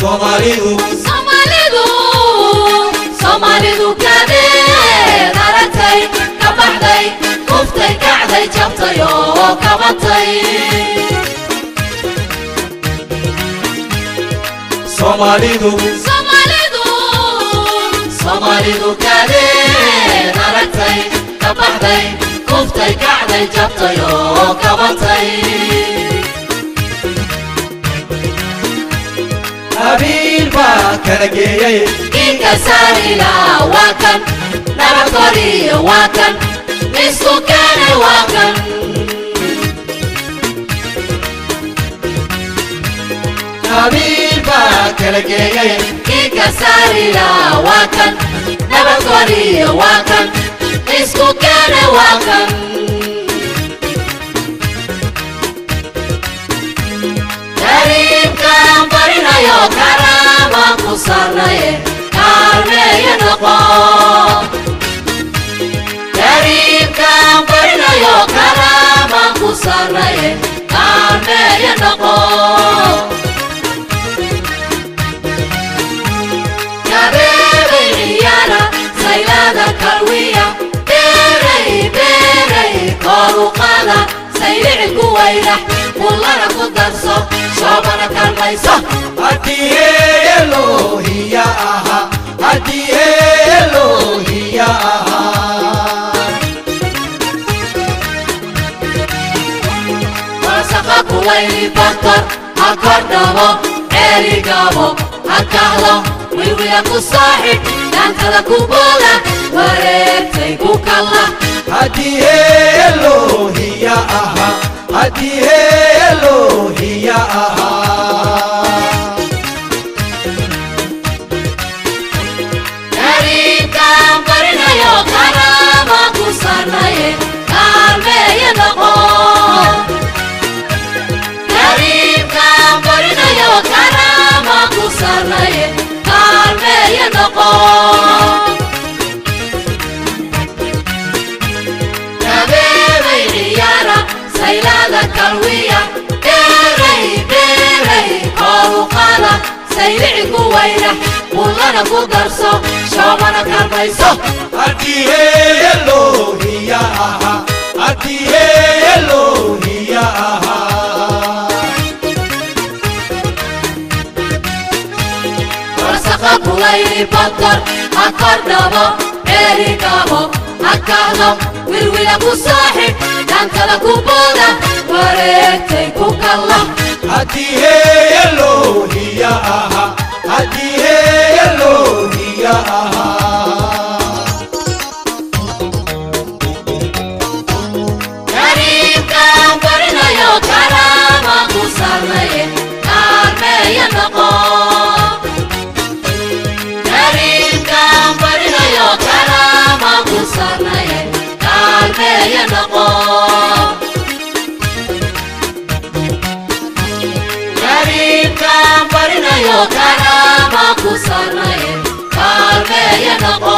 Soomaalidu Soomaalidu Soomaalidu kadeed aragtay ka baxday kuftay kacday jabtay oo kabatay Soomaalidu Soomaalidu Soomaalidu kadeed aragtay ka baxday kuftay kacday jabtay oo kabatay qabiil baa kala geeyay Kinka saarila waa kan nabad koriyo waa kan isku keene waa kan qabiil baa kala geeyay Kinka saarila waa kan nabad koriyo waa kan isku keene waa kan Kariimkaan barinayo karaamaan ku saarnaye kaalmeeya noqo Kariimkaan barinayo karaamaan ku saarnaye kaalmeeya noqo Kabeebey ciyaara saylada kalwiya beerey beerey kor u qaada saylici ku wayrax kullana ku darso shoobana kalmayso haddii eheloohiya aha haddii eheloohiya ahaa Wasaqa kulayli baktor ha kordhabo ceerigabo ha kahdo wilwila ku saaxib dhaantada ku booda wareegtay ku kalla haddii eheloohiya aha haddii eheloohiya ahaa Kariimkaan barinayo karaamaan ku saarnaye kaalmeeya noqo Kariimkaan barinayo karaamaan ku saarnaye kaalmeeya noqo Kabeebey ciyaara saylada kalwiya beerey beerey kor u qaada saylici ku wayrax kullana ku darso shoobana kalmayso haddii eheloohiya aha haddii eheloohiya ahaa Wasaqa kulayli baktor ha kordhabo ceerigabo ha kahdo wilwila ku saaxib dhaantada ku booda wareegtay ku kalla haddii eheloohiya aha haddii eheloohiya ahaa Kariimkaan barinayo karaamaan ku saarnaye kaalmeeya noqo Kariimkaan barinayo karaamaan ku saarnaye kaalmeeya noqo Kariimkaan barinayo karaamaan ku saarnaye kaalmeeya noqo.